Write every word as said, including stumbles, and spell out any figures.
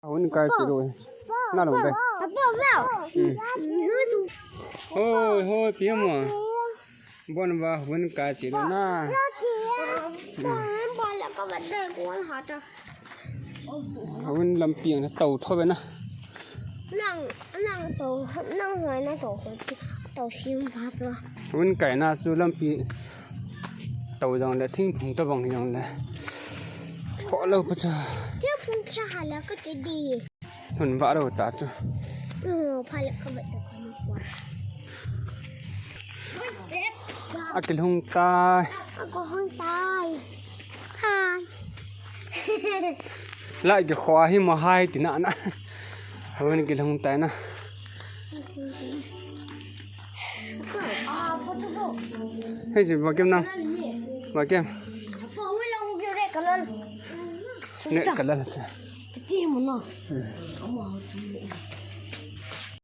Hun kai si lo. Na lo kai. Hoi, hoi, pi mo. Bon ba hun kai si lo na. Hun lampi ang tau tho be na. Nang, nang to, nang hoi na to, to sim ba to. Hun kai na chu lampi tau jong le, thingphung tobang jong le. Kho lo pa chu. Thingphung kya hala ka chu di. Hun ba lo ta chu. Oh, pha le ka ba ta ka ni kwa. A kilhung tai. A ko hung tai. Hai. Lai ke khua hi mo hai ti na na. Hoi ni kilhung tai na. Hei ji ba kem na. Ba kem. Ne kalal sa.